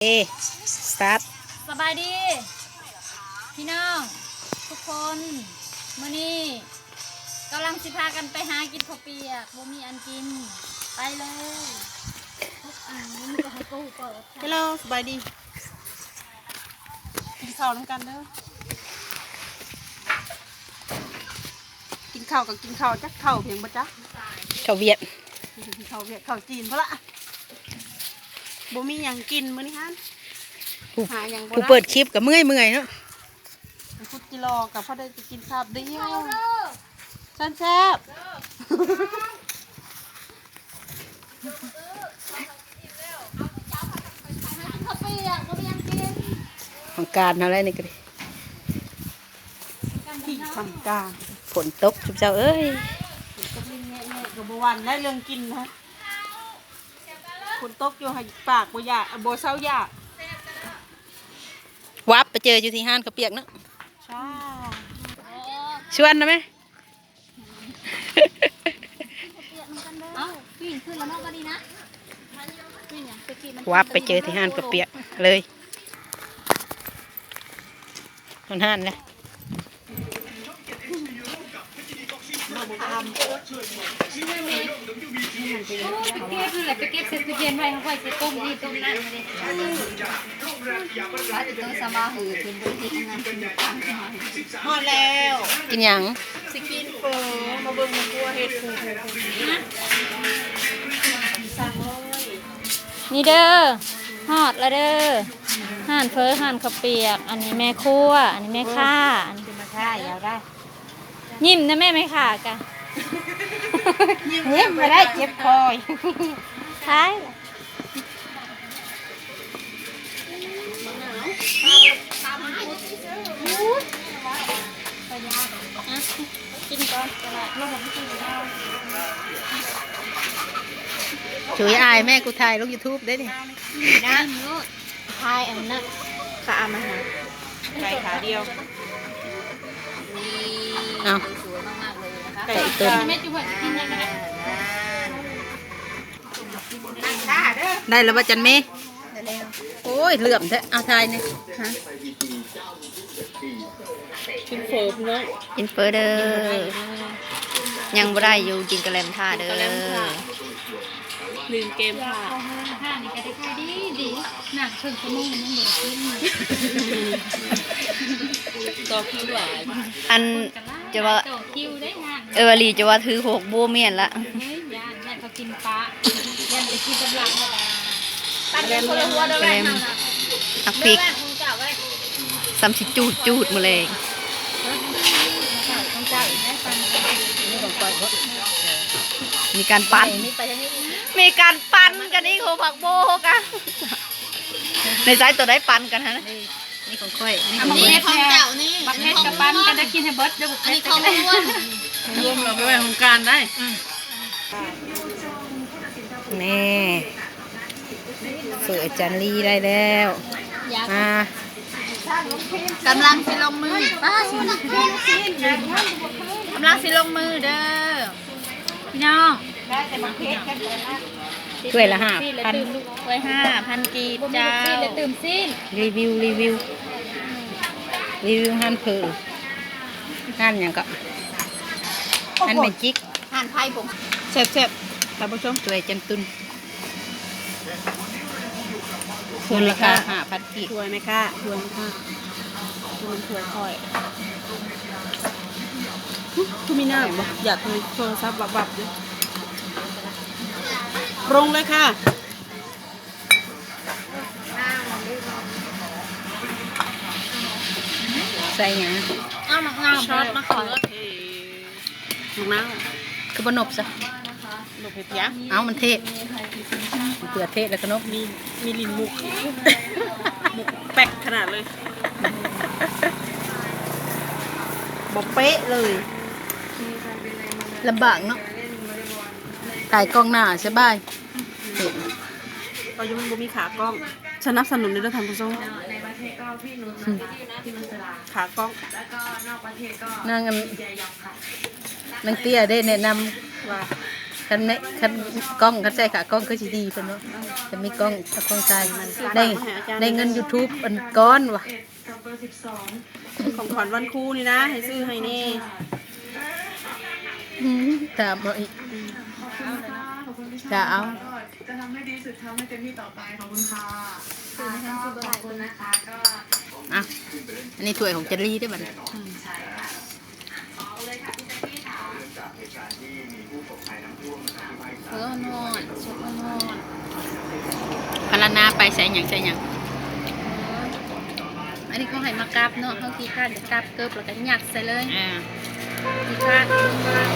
ເອ ສະຕາດ. ສະບາຍດີພີ່ນ້ອງທຸກຄົນ, ມື້ນີ້ກຳລັງຊິພາກັນໄປຫາກິນເຂົ້າປຽກ, ບໍ່ມີອັນກິນ, ໄປເລີຍ. ເຮລໂລ ສະບາຍດີ, ກິນເຂົ້ານຳກັນເດີ. ກິນເຂົ້າກໍກິນເຂົ້າ, ຈັກເຂົ້າຫຍັງບໍ່ຈັກ, ເຂົ້າຫວຽດ ເຂົ້າຫວຽດ ເຂົ້າຈີນພຸ້ນລະ. ບໍ່ມີຫຍັງກິນມື້ນີ້ຫັ້ນ, ຜູ້ ຫາຫຍັງບໍ່ໄດ້. ຜູ້ເປີດຄລິບກໍເມື່ອຍໆເນາະ, ຜູ້ຈິລໍກໍພໍໄດ້ໄປກິນຄາບດຽວ. ແຊບໆ. ຂອງການເຮົາແລ້ວນີ້ກໍດີ, ທີ່ສຳຄັນ ຝົນຕົກຊຸມເຈົ້າເອີຍ, ກໍບໍ່ຫວັ່ນແລ້ວເລື່ອງກິນນະ. ຝົນຕົກຢູ່ໃຫ້ປາກບໍ່ຢາກ ບໍ່ເຊົາຢາກ. ວັບໄປເຈີຢູ່ທີ່ຮ້ານເຂົ້າປຽກເນາະ. ຊາ ຊວນນະແມ່. ເອົ້າ ປີນຂຶ້ນແລ້ວເນາະ ບັດນີ້ນະ. ວັບໄປເຈີທີ່ຮ້ານເຂົ້າປຽກເລີຍ, ຮ້ານແຫຼະ. ໄປເກັບ ໄປເກັບໃສ່ຕູ້ເຢັນໄວ້ ຄ່ອຍຊິຕົ້ມນີ້ຕົ້ມນັ້ນເດ້. ປາຕິໂຕ ສະມາຫື ເພິ່ນບໍ່ໄດ້ເຮັດງານ. ຮອດແລ້ວ. ກິນຫຍັງ? ຊິກິນເຝີ, ມາເບິ່ງແມ່ຄົວເຮັດ. ສັ່ງເລີຍ. ນີ້ເດີ ຮອດແລ້ວເດີ ຮ້ານເຝີ ຮ້ານເຂົ້າປຽກ. ອັນນີ້ແມ່ຄົວ, ອັນນີ້ແມ່ຄ້າ, ອັນນີ້ເປັນແມ່ຄ້າ. ຍິ້ມນະແມ່ ແມ່ຄ້າກະ ຍິ້ມບໍ່ໄດ້ ເຈັບຄໍ. ຂາຍ. ກິນກ່ອນກໍໄດ້. ຈຸ້ຍອາຍແມ່ ກູຖ່າຍລົງຢູທູບເດ້ນີ້. ນະ ຖ່າຍອັນນັ້ນ ຂາມາຫາ ໄກ່ຂາດຽວ. ເອົ້າ ສວຍມາກໆເລີຍນະຄະ ໄກ່ຕົນ. ໄດ້ແລ້ວບໍ່ຈັນເມ? ໄດ້ແລ້ວ. ໂອ້ຍ ເຫຼື້ອມແທ້. ເອົາ ຖ່າຍແດ່. ຮະ? ກິນເຝີພີ່ນ້ອງ, ກິນເຝີເດີ. ຍັງບໍ່ໄດ້ຢູ່, ກິນກະແລັມຖ້າເດີ. ກະແລັມຖ້າ. ລືມເກມຖ້າ. ຮ້ານນີ້ກໍໄດ້ຂາຍດີດີ, ນັ່ງເຄິ່ງຊົ່ວໂມງຍັງບໍ່ໄດ້ກິນ. ຕໍ່ຄິວຫຼາຍ. ອັນ ຈະວ່າ ຕໍ່ຄິວໄດ້ງານ. ເອີ ວາລີ ຈະວ່າຖືໂຮກບໍ່ແມ່ນລະ. ເຮີ້ຍ ຢ້ານ ຢ້ານເຂົາກິນປະ, ຢ້ານໄປກິນກັບຫຼັງ. ຕັດເປັນຄົນລະຫົວເດີ ແມ່ເຮົານະ. ໝາກພິກ ຂອງເຈົ້າໄວ້ ສ່ຳຊິຈູດໆ ມື້ແລງ. ມີການປັ່ນ ມີການປັ່ນກັນອີກ. ໂຫ ຜັກໂບກະ ໃນໃຊ້ຕົວໃດປັ່ນກັນຫັ້ນນະ? ນີ້ຂອງຂ້ອຍ ນີ້ຂອງຂ້ອຍ ຂອງເຈົ້ານີ້. ບັກເຜັດກະປັນກັນໄດ້ ກິນໃຫ້ເບິດເດີ. ອັນນີ້ຂອງລວມ ລວມເອົາໄປໄວ້ຫ້ອງການໄດ້. ນີ້ ເຝີອາຈານລີໄດ້ແລ້ວ. ມາ ກຳລັງຊິລົງມື. ປ້າ ກຳລັງຊິລົງມືເດີພີ່ນ້ອງ. ຖ້ວຍລະຫ້າພັນ ຖ້ວຍຫ້າພັນກີບເຈົ້າ. ຣີວິວ ຣີວິວ ຣີວິວຮ້ານເຝີ ຮ້ານຫຍັງເກາະ? ຮ້ານແມຈິກ ຮ້ານໄພບົງ. ແຊບໆ ທ່ານຜູ້ຊົມ. ຖ້ວຍຈັນຕຸນ ມູນລະຄ່າຫ້າພັນກີບ. ຖ້ວຍແມ່ຄ້າ ຖ້ວຍແມ່ຄ້າ ຖ້ວຍຂ້ອຍ. ຫຶ ຄືມີນ້ຳບໍ່? ຢາກໂທລະສັບວັບໆຢູ່. ລົງເລີຍຄ່ະ. ໃສ່ຫຍັງ? ເອົາໝາກນາວ ຊອດມະເຂືອເທດ. ໝາກນາວ ຄືບໍ່ນົບຊະ? ນົບເຮັດຫຍັງ? ເອົ້າ ມັນເທດ ມະເຂືອເທດແລ້ວກໍນົບ. ມີ ມີຫຼິ້ນມຸກ ມຸກແປັກຂະໜາດເລີຍ. ບໍ່ເປະເລີຍ. ລຳບາກເນາະ ຖ່າຍກ້ອງໜ້າສະບາຍ. ເຫັນ ເພາະຢູ່ມັນບໍ່ມີຂາກ້ອງ. ສະໜັບສະໜູນເດີທ່ານຜູ້ຊົມ. ຂາກ້ອງ ນາງອັນ ນາງເຕ້ຍໄດ້ແນະນຳວ່າ ຄັນໃນ ຄັນກ້ອງ ຄັນໃສ່ຂາກ້ອງຄືຊິດີເພິ່ນເນາະ. ຄັນມີກ້ອງ ເອົາກ້ອງໃສ່ ໄດ້ ໄດ້ເງິນຢູທູບອັນກ້ອນວ່າ. ຂອງຂວັນວັນຄູນີ້ນະ ໃຫ້ຊື້ໃຫ້ແດ່. ອືມ ຖາມເອົາອີກ. ອືມ ຖ້າເອົາ ຈະທຳໃຫ້ດີທີ່ສຸດ ທຳໃຫ້ເຕັມທີ່ຕໍ່ໄປ. ຂອບຄຸນຄ່ະ. ອ່ະ ອັນນີ້ຖ້ວຍຂອງເຈລລີເດ້ບັດນີ້. ອືມ ເອີ ຮ້ອນໆ ສົດຮ້ອນໆ. ພັນລະນາໄປໃສ່ຫຍັງໃສ່ຫຍັງ? ເອີ ອັນນີ້ເຂົາໃຫ້ມາກັບເນາະ ເຮົາຂີ້ຄ້ານຈະກັບເກີບ ແລ້ວກໍຍັດໃສ່ເລີຍ. ອ່າ ຂີ້ຄ້ານ.